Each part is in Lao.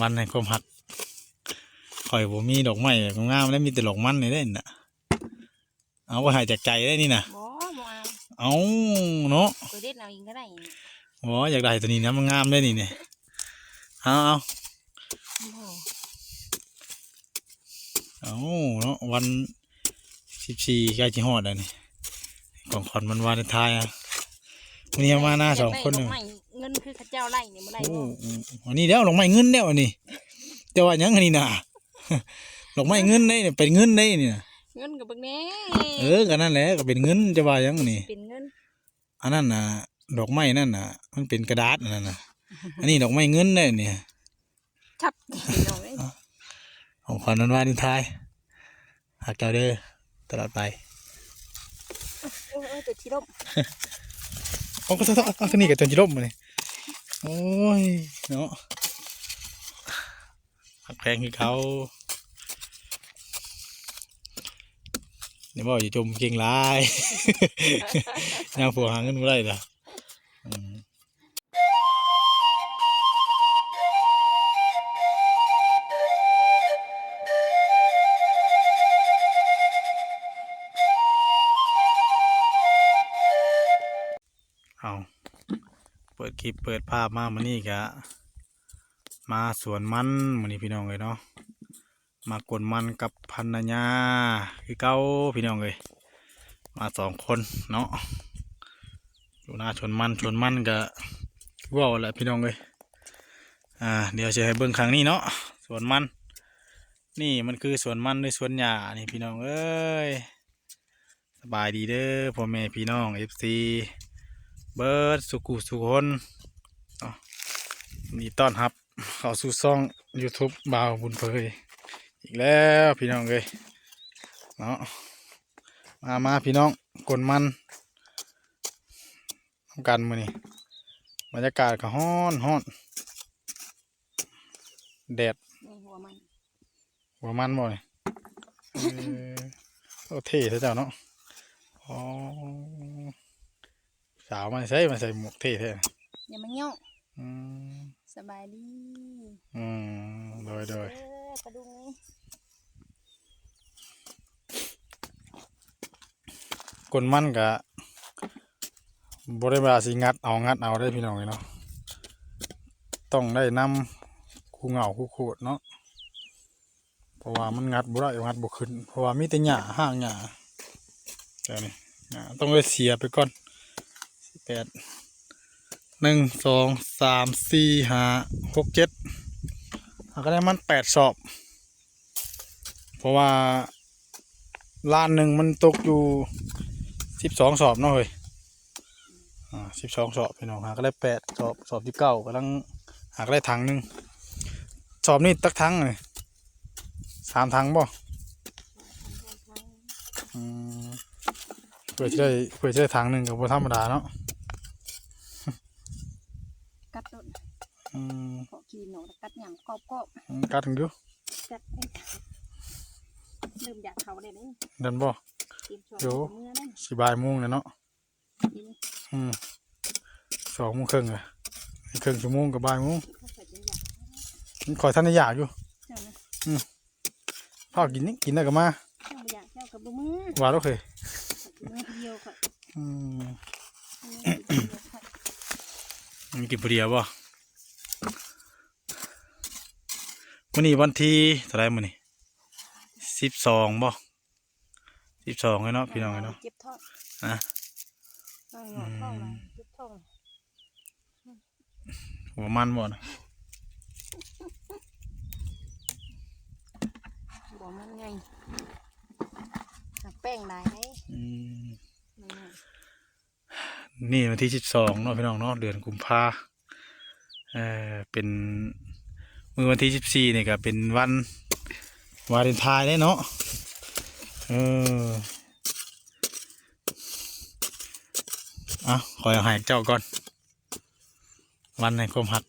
ວັນແຫ່ງຄວາມຮັກ. ຂ້ອຍບໍ່ມີດອກໄມ້ງາມໆ ແລ້ວ ມີແຕ່ດອກມັນນີ້ເດ້ນະ. ເອົາ ຂ້ອຍໃຫ້ຈາກໃຈເດ້ນີ້ນະ. ບໍ່ ບໍ່ເອົາ. ເອົາເນາະ. ຂ້ອຍເດັດເອົາເອງກໍໄດ້. ບໍ່ ຢາກໄດ້ຕົວນີ້ນະ ມັນງາມເດ້ນີ້ນີ້. ເອົາ ເອົາ. ບໍ່. ເອົາເນາະ ວັນສິບສີ່ໃກ້ຊິຮອດແລ້ວນີ້ ຂອງຂວັນວັນວາເລັນທາຍ. ມື້ນີ້ເຮົາມານະ ສອງຄົນ. ຢາກໄດ້ດອກໄມ້ເງິນຄືເຂົາເຈົ້າໄລ່ນີ້ບໍ່ໄດ້ບໍ່? ໂອ້ ອັນນີ້ແລ້ວ ດອກໄມ້ເງິນແລ້ວອັນນີ້. ເຈົ້າວ່າຫຍັງອັນນີ້ນະ? ດອກໄມ້ເງິນເດ້ນີ້ ເປັນເງິນເດ້ນີ້ນະ. ເງິນກໍເບິ່ງແດ່. ເອີ ກໍນັ້ນແຫຼະ ກໍເປັນເງິນ. ເຈົ້າວ່າຫຍັງອັນນີ້? ເປັນເງິນ. ອັນນັ້ນນະ ດອກໄມ້ນັ້ນນະ ມັນເປັນກະດາດອັນນັ້ນນະ. ອັນນີ້ດອກໄມ້ເງິນເດ້ນີ້. ຄັບ ນ້ອງເອີຍ ຂອງຂວັນວັນວາເລັນທາຍ. ຮັກເຈົ້າເດີ ຕະຫຼອດໄປ. ໂອ້ຍ ໂອ້ຍ ຕົວຊິລົ້ມ. ເອົາ ກໍ ກໍ ກໍ ກໍ ຕົວນີ້ກໍຕົວຊິລົ້ມບັດນີ້. ໂອ້ຍ ເນາະ. ຮັກແພງຄືເກົ່າ. ຢ່າເວົ້າ ຢ່າຈົ່ມເກັ່ງຫຼາຍ. ຍາມຜົວຫາເງິນບໍ່ໄດ້ລະ. ອືມ ເອົາ ເປີດຄລິບເປີດພາບມາມື້ນີ້ກະມາສວນມັນມື້ນີ້ພີ່ນ້ອງເອີຍເນາະ. ມາກົນມັນກັບພັນລະຍາຄືເກົ່າພີ່ນ້ອງເອີຍ. ມາສອງຄົນເນາະ ຢູ່ນາສວນມັນ. ສວນມັນກະຄືເວົ້າແຫຼະພີ່ນ້ອງເອີຍ. ອ່າ ດຽວຊິໃຫ້ເບິ່ງຂ້າງນີ້ເນາະ ສວນມັນ. ນີ້ມັນຄືສວນມັນ ຫຼື ສວນຫຍ້ານີ້ພີ່ນ້ອງເອີຍ. ສະບາຍດີເດີພໍ່ແມ່ພີ່ນ້ອງເອັຟຊີເບິດສູ່ຜູ້ສູ່ຄົນເນາະ. ຍິນດີຕ້ອນຮັບເຂົ້າສູ່ຊ່ອງຢູທູບບ່າວບຸນເຜີຍອີກແລ້ວພີ່ນ້ອງເອີຍເນາະ. ມາ ມາພີ່ນ້ອງ ກົນມັນນຳກັນມື້ນີ້. ບັນຍາກາດກໍຮ້ອນໆ ແດດ. ນີ້ຫົວມັນ ຫົວມັນບໍ່ນີ້? ເອີ ໂອ້ ເທ່ແທ້ເຈົ້າເນາະ. ອໍ ສາວມາໃສ ມາໃສ່ໝວກເທ່ແທ້? ຢ່າມາເຫຍາະ. ອືມ ສະບາຍດີ. ອືມ ໂດຍ ໂດຍ ເອີ ປາດຸງນີ້. ກົນມັນກະບໍ່ໄດ້ວ່າຊິງັດເອົາ ງັດເອົາໄດ້ພີ່ນ້ອງເອີຍເນາະ. ຕ້ອງໄດ້ນຳຄູ່ເຫງົ້າຄູ່ໂຄດເນາະ ເພາະວ່າມັນງັດບໍ່ໄດ້ ງັດບໍ່ຂຶ້ນ ເພາະວ່າມີແຕ່ຫຍ້າ ຮາກຫຍ້າ. ແຕ່ນີ້ ອ່າ ຕ້ອງໄດ້ເສຍໄປກ່ອນ. ແປດ ໜຶ່ງ ສອງ ສາມ ສີ່ ຫ້າ ຫົກ ເຈັດ ຫາກໍໄດ້ມັນແປດສອບ. ເພາະວ່າລ້ານໜຶ່ງມັນຕົກຢູ່ສິບສອງສອບເນາະເຮີ້ຍ. ອ່າ ສິບສອງສອບພີ່ນ້ອງ ຫາກໍໄດ້ແປດສອບ ສອບທີເກົ້າກຳລັງ ຫາກໍໄດ້ຖັງໜຶ່ງ. ສອບນີ້ຈັກຖັງນີ້? ສາມຖັງບໍ່? ອືມ ເພື່ອຊິໄດ້ ເພື່ອຊິໄດ້ຖັງໜຶ່ງກໍບໍ່ທຳມະດາເນາະ. ກັດໂລດ. ອືມ ເພາະກິນເນາະ ກັດຫຍັງກອບໆ. ອືມ ກັດຢູ່ ກັດ. ເລີ່ມຢາກເຂົ້າແລ້ວເດ້. ນັ້ນບໍ່? ໂຢ ຊິບ່າຍໂມງແລ້ວເນາະ. ອືມ ສອງໂມງເຄິ່ງລະ ເຄິ່ງຊົ່ວໂມງກໍບ່າຍໂມງ. ຂ້ອຍທັນໄດ້ຢາກຢູ່. ອືມ ພາກິນນີ້ ກິນແລ້ວກໍມາ. ເຈົ້າບໍ່ຢາກ ເຈົ້າກໍບໍ່ມາ. ວ່າໂອເຄ ກິນຜູ້ດຽວ. ອືມ ກິນຜູ້ດຽວບໍ່? ມື້ນີ້ວັນທີເທົ່າໃດມື້ນີ້? ສິບສອງບໍ່? ສິບສອງແລ້ວເນາະ ພີ່ນ້ອງເອີຍເນາະ. ເຈັບທ້ອງ ຮະ? ອືມ ເຈັບທ້ອງ. ຫົວມັນບໍ່ນະ? ຫົວມັນໃຫຍ່ ໜັກແປ້ງຫຼາຍເດ້. ອືມ ນີ້ວັນທີສິບສອງເນາະ ພີ່ນ້ອງເນາະ ເດືອນກຸມພາ. ເອີ ເປັນມື້ວັນທີສິບສີ່ນີ້ກໍເປັນວັນວາເລັນທາຍເດ້ເນາະ. ເອີ ເອົາ ຂ້ອຍເອົາໃຫ້ເຈົ້າກ່ອນ ວັນແຫ່ງຄວາມຮັກ.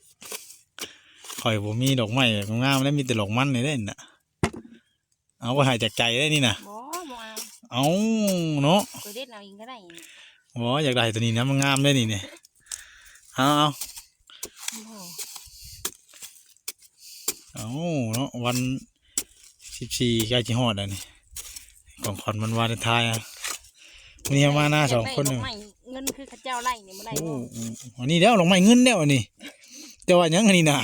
ຂ້ອຍບໍ່ມີດອກໄມ້ງາມໆ ແລ້ວ ມີແຕ່ດອກມັນນີ້ເດ້ນະ. ເອົາ ຂ້ອຍໃຫ້ຈາກໃຈເດ້ນີ້ນະ. ບໍ່ ບໍ່ເອົາ. ເອົາເນາະ ຂ້ອຍເດັດເອົາເອງກໍໄດ້. ບໍ່ ຢາກໄດ້ຕົວນີ້ນະ ມັນງາມເດ້ນີ້ນີ້. ເອົາ ເອົາ. ບໍ່. ເອົາເນາະ ວັນສິບສີ່ໃກ້ຊິຮອດແລ້ວນີ້ ຂອງຂວັນວັນວາເລນທາຍອະ. ມື້ນີ້ເຮົາມານາສອງຄົນ ຢາກໄດ້ດອກໄມ້ເງິນຄືເຂົາເຈົ້າໄລ່ນີ້ບໍ່ໄດ້ບໍ່? ໂອ້ ອັນນີ້ແລ້ວ ດອກໄມ້ເງິນແລ້ວອັນນີ້. ເຈົ້າວ່າຫຍັງອັນນີ້ນະ?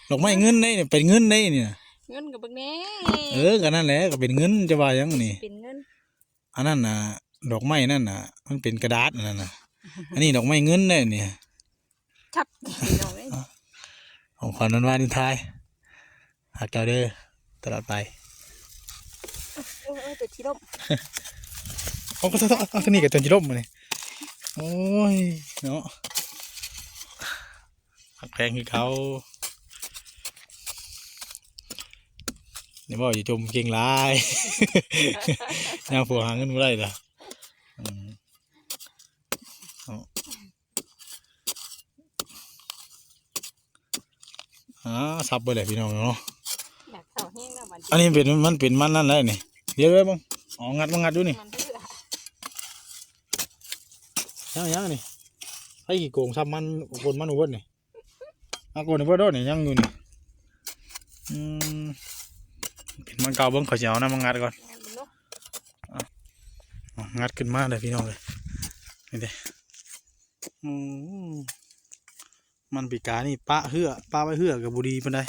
ດອກໄມ້ເງິນເດ້ນີ້ ເປັນເງິນເດ້ນີ້ນະ. ເງິນກໍເບິ່ງແດ່. ເອີ ກໍນັ້ນແຫຼະ ກໍເປັນເງິນ ເຈົ້າວ່າຫຍັງນີ້? ເປັນເງິນ. ອັນນັ້ນນະ ດອກໄມ້ນັ້ນນະ ມັນເປັນກະດາດອັນນັ້ນນະ. ອັນນີ້ດອກໄມ້ເງິນເດ້ນີ້. ຄັກ ພີ່ນ້ອງເອີຍ. ຂອງຂວັນວັນວາເລນທາຍ ຮັກເຈົ້າເດີ ຕະຫຼອດໄປ. ໂອ້ຍ ໂອ້ຍ ຕົວຊິລົ້ມ. ໂອ້ ໂທດ ໂທດ ໂທດ ຕົວນີ້ກໍຕົວຊິລົ້ມນີ້. ໂອ້ຍ ເນາະ ຮັກແພງຄືເກົ່າ. ຢ່າເວົ້າ ຢ່າຈົ່ມເກັ່ງຫຼາຍ. ຍາມຜົວຫາເງິນບໍ່ໄດ້ລະ. ອືມ ເນາະ. ອ່າ ສັບເບິດແຫຼະພີ່ນ້ອງເນາະ. ຢາກເຂົ້າແຮງແລ້ວບັດນີ້. ອັນນີ້ເປັນ ມັນເປັນມັນນັ້ນແຫຼະນີ້. ດຽວເບິ່ງ ເອົາ ງັດມາງັດຢູ່ນີ້. ມັນເຫຼືອ ຍັງ ຍັງນີ້. ໃຜຂີ້ໂກງສັບມັນ ກົນມັນເບິດນີ້. ເອົາ ກົນເບິດໂດດນີ້ ຍັງຢູ່ນີ້. ອືມ ເປັນມັນເກົ່າ. ເບິ່ງ ຂ້ອຍຊິເອົານຳມາງັດກ່ອນ. ອ່ະ ງັດຂຶ້ນມາເດີພີ່ນ້ອງເອີຍ. ນີ້ເດ້. ອືມ ມັນປີກາຍນີ້ປະເຮື້ອ ປະໄວ້ເຮື້ອກໍບໍ່ດີປານໃດ.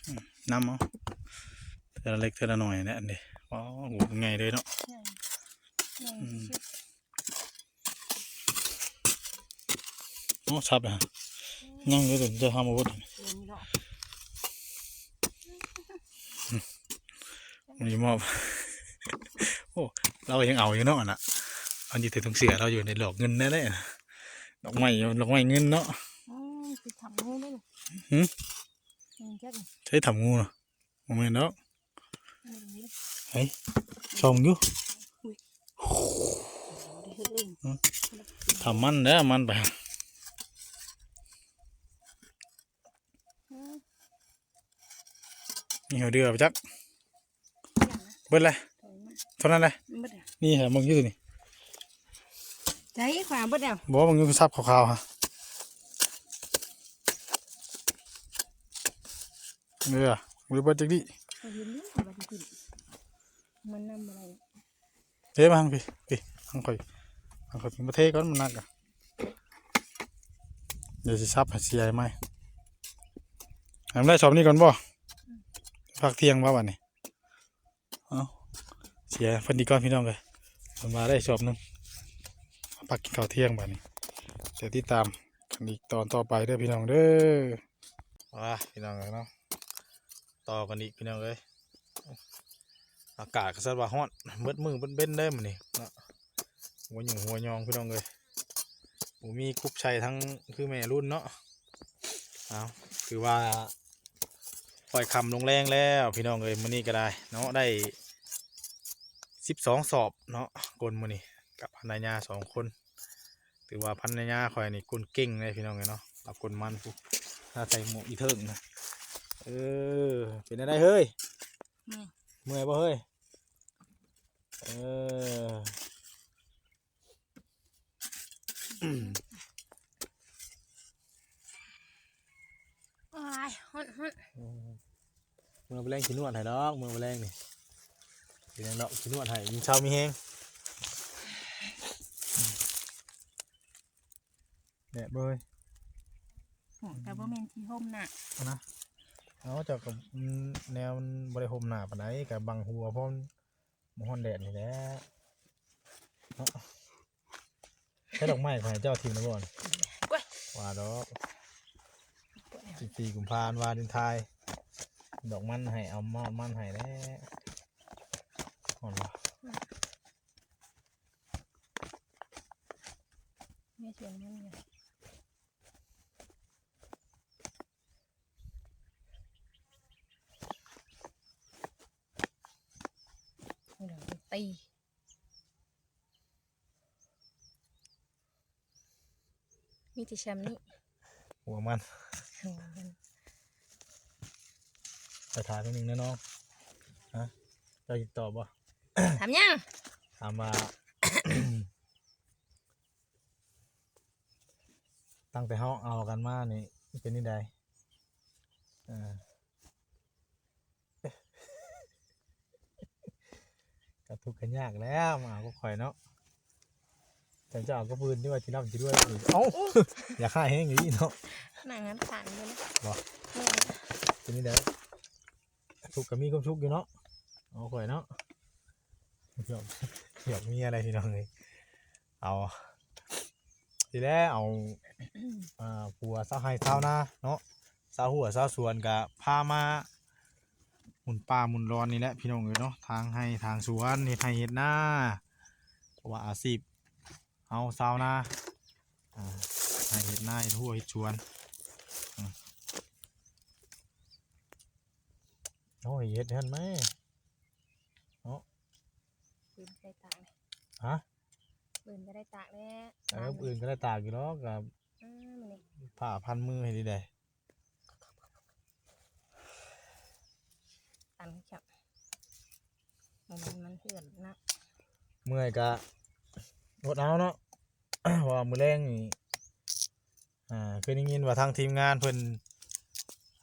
ອືມ ນຳເອົາ ເທື່ອລະເລັກເທື່ອລະໜ້ອຍແຫຼະ. ອັນນີ້ ອໍ ໂຫ ໃຫຍ່ເລີຍເນາະ. ໃຫຍ່ ໃຫຍ່ ອືມ ທີ່ສຸດ. ໂອ້ ສັບແລ້ວ ອືມ ຍັງຢູ່ ຕົວນີ້ຈະທຳອອກໝົດ. ນີ້ມອບ. ໂອ້ ລາວກໍຍັງເອົາຢູ່ເນາະ ອັນນະ ມັນຢູ່ໃນຖົງເສື້ອລາວຢູ່ ໃນຫຼອກເງິນແນ່ໆ. ດອກໄມ້ ດອກໄມ້ເງິນເນາະ. ອືມ ຊິທຳງູເດ້ນີ້. ຫື? ອືມ ຈັກ ໃຊ້ທຳງູນະ? ບໍ່ແມ່ນດອກ. ອືມ ເຮີ້ຍ ສ່ອງຢູ່. ອຸ້ຍ ຫື? ທຳມັນເດີ ມັນໄປ. ອືມ ມີຫົວເດືອບໍ່ຈັກ. ເບິດແລ້ວ ເທົ່ານັ້ນແຫຼະ. ເບິດແລ້ວ ນີ້ຫາເບິ່ງຢູ່ນີ້. ໃສຂວາເບິດແລ້ວ. ບໍ່ ເບິ່ງຢູ່ສັບຂາວໆຫະ. ເອີ ບໍ່ໄດ້ເບິດຈັກດີ້. ເຂົາເຫັນຢູ່ວ່າຊິຂຶ້ນ ມັນນຳບໍ່ໄດ້. ເອີ ມາທາງພີ້ ພີ້ ທາງຂ້ອຍ ທາງຂ້ອຍ ມາເທກ່ອນ ມັນໜັກອະ. ດຽວຊິສັບໃຫ້ເສຍໃໝ່. ໃຫ້ມັນໄດ້ສອບນີ້ກ່ອນບໍ່? ອືມ ພັກທ່ຽງບໍ່ບັດນີ້? ເອົ້າ ເສຍເພິ່ນດີກ່ອນພີ່ນ້ອງເອີຍ. ເພິ່ນວ່າໄດ້ສອບໜຶ່ງ ພັກກິນເຂົ້າທ່ຽງບັດນີ້. ດຽວຕິດຕາມກັນອີກຕອນຕໍ່ໄປເດີພີ່ນ້ອງເດີ. ມາພີ່ນ້ອງເອີຍເນາະ ຕໍ່ກັນອີກພີ່ນ້ອງເອີຍ. ອາກາດກໍສັດວ່າຮ້ອນ ເບິດມື້ເບິດເວັນເດ້ມື້ນີ້ເນາະ. ຫົວຫຍຸ້ງຫົວຍອງພີ່ນ້ອງເອີຍ ບໍ່ມີຄຸບໃສ່ທັງຄືແມ່ລຸ້ນເນາະ. ເອົາ ຖືວ່າຄ່ອຍຄ່ຳລົງແລງແລ້ວພີ່ນ້ອງເອີຍ. ມື້ນີ້ກໍໄດ້ເນາະ ໄດ້ສິບສອງສອບເນາະ ກົນມື້ນີ້ ກັບພັນລະຍາສອງຄົນ. ຖືວ່າພັນລະຍາຂ້ອຍນີ້ກົນເກັ່ງເດ້ພີ່ນ້ອງເອີຍເນາະ. ລາວກົນມັນພຸ້ນ ລາວໃສ່ໝວກອີເທິງນະ. ເອີ ເປັນແນວໃດເຮີ້ຍ? ເມື່ອຍ ເມື່ອຍບໍ່ເຮີ້ຍ? ເອີ ໂອ້ຍ ຮ້ອນໆ. ເມື່ອໄປແລງຊິນວດໃຫ້ດອກ ເມື່ອໄປແລງນີ້ ເປັນຫຍັງດອກ ຊິນວດໃຫ້ ເຊົາມີແຮງ. ແດດເວີຍ ໂອ້ ກໍບໍ່ແມ່ນທີ່ຮົ່ມໜ້ານະ. ເອົາ ເຈົ້າກໍ ອືມ ແນວມັນບໍ່ໄດ້ຮົ່ມໜ້າປານໃດ ກໍບັງຫົວ ເພາະມັນ ບໍ່ຮ້ອນແດດນີ້ແຫຼະເນາະ. ໃຊ້ດອກໄມ້ຂອງເຈົ້າຖິ້ມແລ້ວບໍ່? ໂອ້ຍ ວ່າດອກ ສິບສີ່ ກຸມພາ ວັນວາເລນທາຍ ດອກມັນໃຫ້ ເອົາມອດມັນໃຫ້ແຫຼະ. ຮ້ອນບໍ່? ອືມ ໃນສວນມັນນີ້ ໂອ້ຍ ຕີ ມີແຕ່ຊ່ຳນີ້ ຫົວມັນ ຫົວມັນ. ໄປຖາມໜຶ່ງນະນ້ອງ ຮະ ເຈົ້າຊິຕອບບໍ່? ຖາມຫຍັງ? ຖາມວ່າ ຕັ້ງແຕ່ເຮົາເອົາກັນມານີ້ເປັນຈັ່ງໃດ? ເອີ ກະທຸກກະຍາກແລ້ວ ມາເອົາກັບຂ້ອຍເນາະ. ແຕ່ເຈົ້າເອົາກັບຜູ້ອື່ນ ທີ່ວ່າຊິລຳຊິລວຍ. ເອົ້າ ຢາກຮ້າຍແຮງອີ່ຫຼີເນາະ. ໜັງມັນສັ່ນຢູ່ນະ. ບໍ່ ແມ່ນ ເປັນຈັ່ງໃດ? ທຸກກະມີຄວາມສຸກຢູ່ເນາະ ເອົາຂ້ອຍເນາະ. ຢອກ ຢອກເມຍໄດ໋ພີ່ນ້ອງເອີຍ. ເອົາ ຊິແລ້ວ ເອົາ ອ່າ ຜົວຊາວໄຮ່ຊາວນາເນາະ ຊາວຮົ້ວຊາວສວນ ກະພາມາໝູນປ່າໝູນລອນນີ້ແຫຼະພີ່ນ້ອງເອີຍເນາະ. ທາງໄຮ່ທາງສວນ ເຮັດໄຮ່ເຮັດນາ ເພາະວ່າອາຊີບເຮົາຊາວນາ ອ່າ ເຮັດໄຮ່ເຮັດນາ ເຮັດຮົ້ວເຮັດສວນ. ອືມ ໂອ້ຍ ເຮັດຫັ້ນແມ ເນາະ. ບືນກະໄດ້ຕາກແຫຼະ. ຮະ? ບືນກະໄດ້ຕາກແຫຼະ. ເອີ ບືນກະໄດ້ຕາກຢູ່ດອກ ກະ ເອີ ມື້ນີ້ ຜ້າພັນມືໃຫ້ດີໃດ໋. ຕັນແຄບ ບໍ່ແມ່ນມັນເຖື່ອນນະ. ເມື່ອຍກະອົດເອົາເນາະ ເພາະວ່າມື້ແລງນີ້ ອ່າ ເຄີຍໄດ້ຍິນວ່າທາງທີມງານເພິ່ນ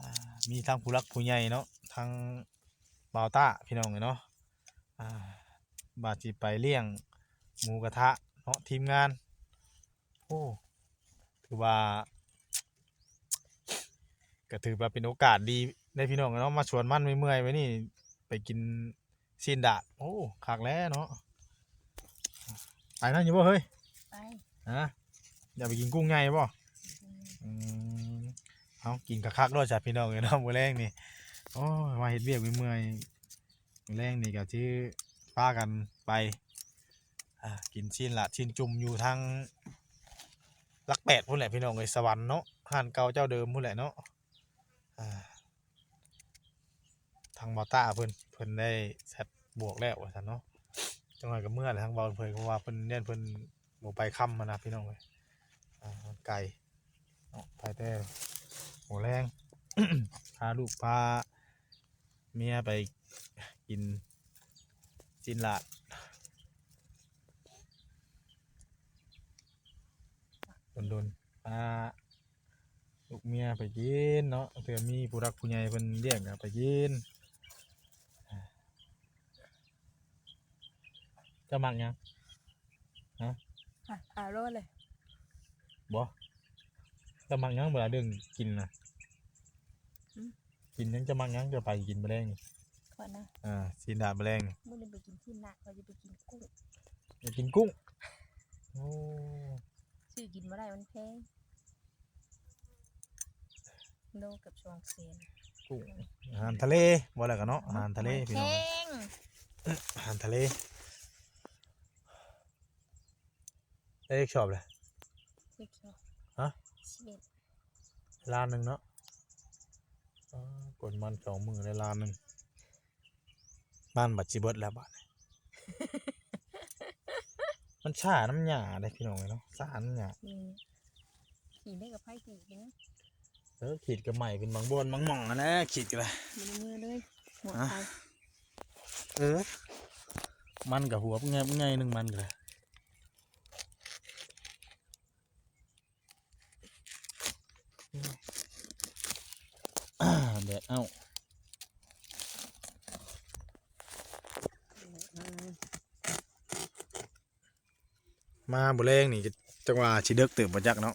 ອ່າ ມີທັງຜູ້ຫຼັກຜູ້ໃຫຍ່ເນາະ ທັງບ່າວຕ້າ ພີ່ນ້ອງເອີຍເນາະ ອ່າ ວ່າຊິໄປລ້ຽງໝູກະທະເນາະ ທີມງານ. ໂອ້ ຖືວ່າ ກະຖືວ່າເປັນໂອກາດດີເດ້ພີ່ນ້ອງເນາະ ມາສວນມັນເມື່ອຍໆ ໄວ້ນີ້ ໄປກິນຊີ້ນດາດ. ໂອ້ ຄັກແລ້ວເນາະ. ໄປນຳຢູ່ບໍ່ເຮີ້ຍ? ໄປ. ຮະ? ຢາກໄປກິນກຸ້ງໃຫຍ່ບໍ່? ອືມ ອືມ ເອົາ ກິນຄັກໆໂລດຊະພີ່ນ້ອງເອີຍເນາະ ມື້ແລງນີ້. ໂອ້ຍ ມາເຮັດວຽກເມື່ອຍໆ ມື້ແລງນີ້ກະຊິພາກັນໄປ ອ່າ ກິນຊີ້ນລາດຊີ້ນຈຸ່ມຢູ່ທາງຫຼັກແປດພຸ້ນແຫຼະພີ່ນ້ອງເອີຍ ສະຫວັນເນາະ ຮ້ານເກົ່າເຈົ້າເດີມພຸ້ນແຫຼະເນາະ. ອ່າ ທາງບ່າວຕ້າເພິ່ນ ເພິ່ນໄດ້ແຊັດບວກແລ້ວວ່າຊັ້ນເນາະ. ຈັກໜ້ອຍກະເມືອແຫຼະທາງບ່າວເພິ່ນ ເພາະວ່າເພິ່ນ ຢ້ານເພິ່ນບໍ່ໄປຄ່ຳຫັ້ນນະພີ່ນ້ອງເອີຍ. ອ່າ ມັນໄກເນາະ ໄປແຕ່ຫົວແລງ ພາລູກພາເມຍໄປກິນຊີ້ນລາດ ດົນໆ ພາລູກເມຍໄປກິນເນາະ ເທື່ອມີຜູ້ຫຼັກຜູ້ໃຫຍ່ເພິ່ນລ້ຽງກະໄປກິນ. ເຈົ້າມັກຫຍັງ? ຮະ? ອາໂລດເລີຍ. ບໍ່ ເຈົ້າມັກຫຍັງເວລາເລື່ອງກິນນະ? ຫືມ? ກິນຫຍັງ ເຈົ້າມັກຫຍັງ ເຈົ້າໄປກິນມື້ແລງນີ້? ຂ້ອຍນະ? ອ່າ ຊີ້ນດາດມື້ແລງນີ້. ມື້ນີ້ໄປກິນຊີ້ນດາດ ຂ້ອຍຊິໄປກິນກຸ້ງ. ໄປກິນກຸ້ງ? ໂອ້ ຊື້ກິນບໍ່ໄດ້ ມັນແພງ. ໂລເກືອບສອງແສນ. ກຸ້ງ ອາຫານທະເລ ເວົ້າແລ້ວກະເນາະ ອາຫານທະເລ ອາຫານ ພີ່ນ້ອງ ແພງ. ອາຫານທະເລ. ໄດ້ຈັກຊອບແລ້ວ? ຈັກຊອບ? ຮະ? ສິບເອັດ. ລ້ານໜຶ່ງເນາະ. ອໍ ກົນມັນສອງມື້ໄດ້ລ້ານໜຶ່ງ. ມັນບັດຊິເບິດແລ້ວບາດນີ້. ມັນຊ້ານຳຫຍ້າເດ້ພີ່ນ້ອງເອີຍເນາະ ຊ້ານຳຫຍ້າ. ອືມ ຂີດໄດ້ກະໄຟຕີດເດ້. ເອີ ຂີດກະໄໝ້ເປັນບາງບ່ອນບາງໝ່ອງຫັ້ນແຫຼະ ຂີດກະໄດ້. ບໍ່ໄດ້ມືເລີຍ ຫົວໄຟ. ເອີ ມັນກະຫົວໃຫຍ່ ໃຫຍ່ໜຶ່ງມັນກະໄດ້. ແດດເອົ້າ. ມາມື້ແລງນີ້ ຈັກວ່າຊິເດິກເຕີບບໍ່ຈັກເນາະ.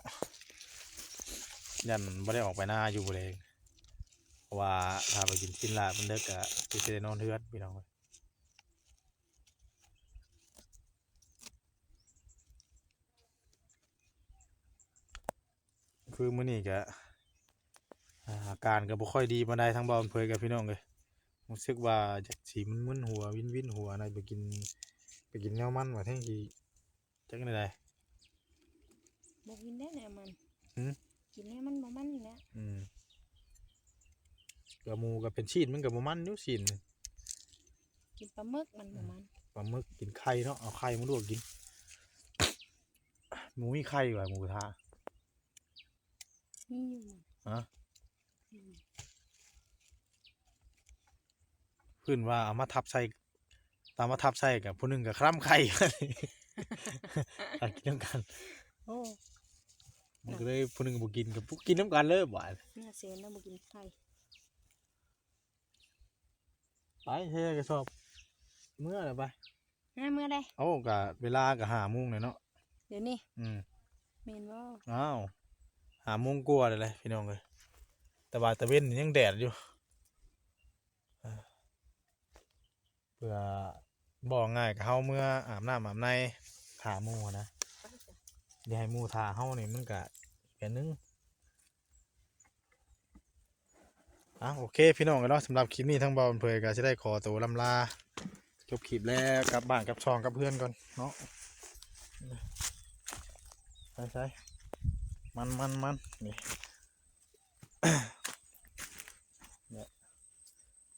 ຢ້ານບໍ່ໄດ້ອອກໄປນາຢູ່ມື້ແລງ ເພາະວ່າຖ້າໄປກິນຊີ້ນລາດມັນເດິກກະຄືຊິໄດ້ນອນເຮືອນ ພີ່ນ້ອງເອີຍ. ຄືມື້ນີ້ກະ ອາ ອາການກະບໍ່ຄ່ອຍດີປານໃດ ທາງບ່າວເຜີຍກະ ພີ່ນ້ອງເອີຍ ຮູ້ສຶກວ່າຢາກຊິມຶນໆຫົວ ວິນໆຫົວນະ. ໄປກິນ ໄປກິນແນວມັນວ່າແທ້ງຊິ ຈັກແນວໃດ ບໍ່ກິນໄດ້ແນວມັນ. ຫື? ກິນແນວມັນບໍ່ມັນນີ້ແຫຼະ. ອືມ ກະໝູກະເປັນຊີ້ນ ມັນກະບໍ່ມັນຢູ່ຊີ້ນ. ກິນປາໝຶກມັນບໍ່ມັນ. ປາໝຶກ ກິນໄຂ່ເນາະ ເອົາໄຂ່ມາລວກກິນ. ໝູມີໄຂ່ຫວາ ໝູກະທະ? ມີຢູ່. ຮະ? ອືມ ເພິ່ນວ່າເອົາມາທັບໃສ່ ຕາມມາທັບໃສ່ກະຜູ້ໜຶ່ງກະຄລຳໄຂ່ ກິນນຳກັນ. ໂອ້ ມັນກໍເລີຍຜູ້ໜຶ່ງບໍ່ກິນ ກໍບໍ່ກິນນຳກັນເລີຍບາດ. ເມືອເຊນແລ້ວບໍ່ກິນໄຂ່. ໄປເທກະສອບ ເມືອແລ້ວໄປ. ຫາ ເມືອໃດ? ໂອ້ ກະເວລາກະຫ້າໂມງແລ້ວເນາະ ດຽວນີ້. ອືມ ແມ່ນບໍ່? ອ້າວ ຫ້າໂມງກວ່າແລ້ວແຫຼະພີ່ນ້ອງເອີຍ ແຕ່ວ່າຕາເວັນນີ້ຍັງແດດຢູ່. ເອີ ເພື່ອ ເວົ້າງ່າຍກະເຮົາເມືອອາບນ້ຳອາບໃນຖ້າໝູ່ຫັ້ນນະ ຢ່າໃຫ້ໝູ່ຖ້າເຮົານີ້ມັນກະແບບໜຶ່ງ. ອ່າ ໂອເຄພີ່ນ້ອງເອີຍເນາະ ສຳລັບຄລິບນີ້ທາງບ່າວເຜີຍກະຊິໄດ້ຂໍໂຕລ່ຳລາ ຈົບຄລິບແລ້ວ ກັບບ້ານກັບຊ່ອງກັບເຮືອນກ່ອນເນາະ. ໃສ່ໆ ມັນໆໆ ນີ້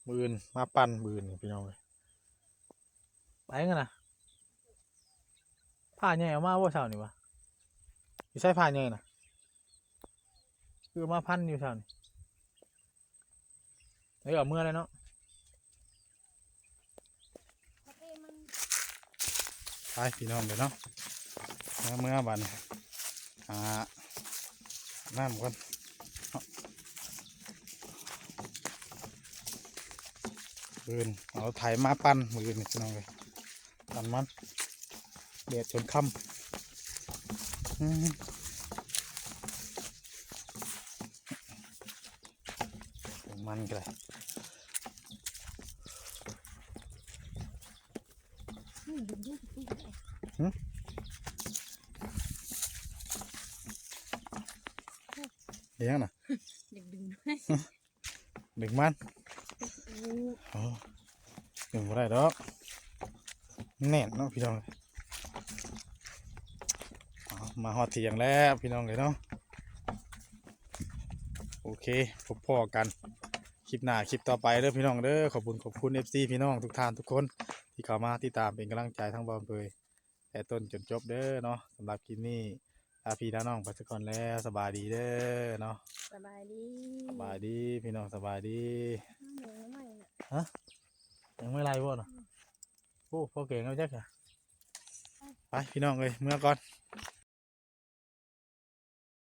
ມື້ອື່ນມາປັ່ນ ມື້ອື່ນນີ້ພີ່ນ້ອງເອີຍ. ໄປກັນນະ ພ້າໃຫຍ່ເອົາມາບໍ່ເຊົ້ານີ້ຫວາ? ຢູ່ໃສພ້າໃຫຍ່ນະ? ຄືມາພັນຢູ່ເຊົ້ານີ້ ເອີ ເອົາເມືອແລ້ວເນາະ. ໄປພີ່ນ້ອງເດີເນາະ ເມືອ ເມືອບາດນີ້ ຫານ້ຳກ່ອນເນາະ. ມື້ອື່ນເອົາໄຖມາປັ່ນ ມື້ອື່ນນີ້ພີ່ນ້ອງເອີຍ ປັ່ນມັນ ແດດຈົນຄ່ຳ. ອືມ ມັນກໍໄດ້ ຫຶ ອີຫຍັງນະ? ຢາກດຶງ ດຶງມັນ ໂອ້ ອໍ ດຶງບໍ່ໄດ້ດອກ ແໜ້ນເນາະພີ່ນ້ອງ. ເອົາ ມາຮອດຖຽງແລ້ວພີ່ນ້ອງເອີຍເນາະ. ໂອເຄ ພົບພໍ້ກັນຄລິບໜ້າຄລິບຕໍ່ໄປເດີພີ່ນ້ອງເດີ. ຂອບຄຸນ ຂອບຄຸນເອັຟຊີພີ່ນ້ອງທຸກທ່ານທຸກຄົນ ທີ່ເຂົ້າມາຕິດຕາມເປັນກຳລັງໃຈທາງບ່າວເຜີຍ ແຕ່ຕົ້ນຈົນຈົບເດີເນາະ. ສຳລັບຄລິບນີ້ ລາພີ່ລານ້ອງໄປສາກ່ອນແລ້ວ ສະບາຍດີເດີເນາະ. ສະບາຍດີ ສະບາຍດີພີ່ນ້ອງ ສະບາຍດີ. ຫາ ຍັງບໍ່ໄລ່ນະ ຫະ ຍັງບໍ່ໄລ່ບໍ່ນະ? ອືມ ໂອ້ ພໍແກງເອົາຈັກ ໄປພີ່ນ້ອງເອີຍ ເມືອກ່ອນ.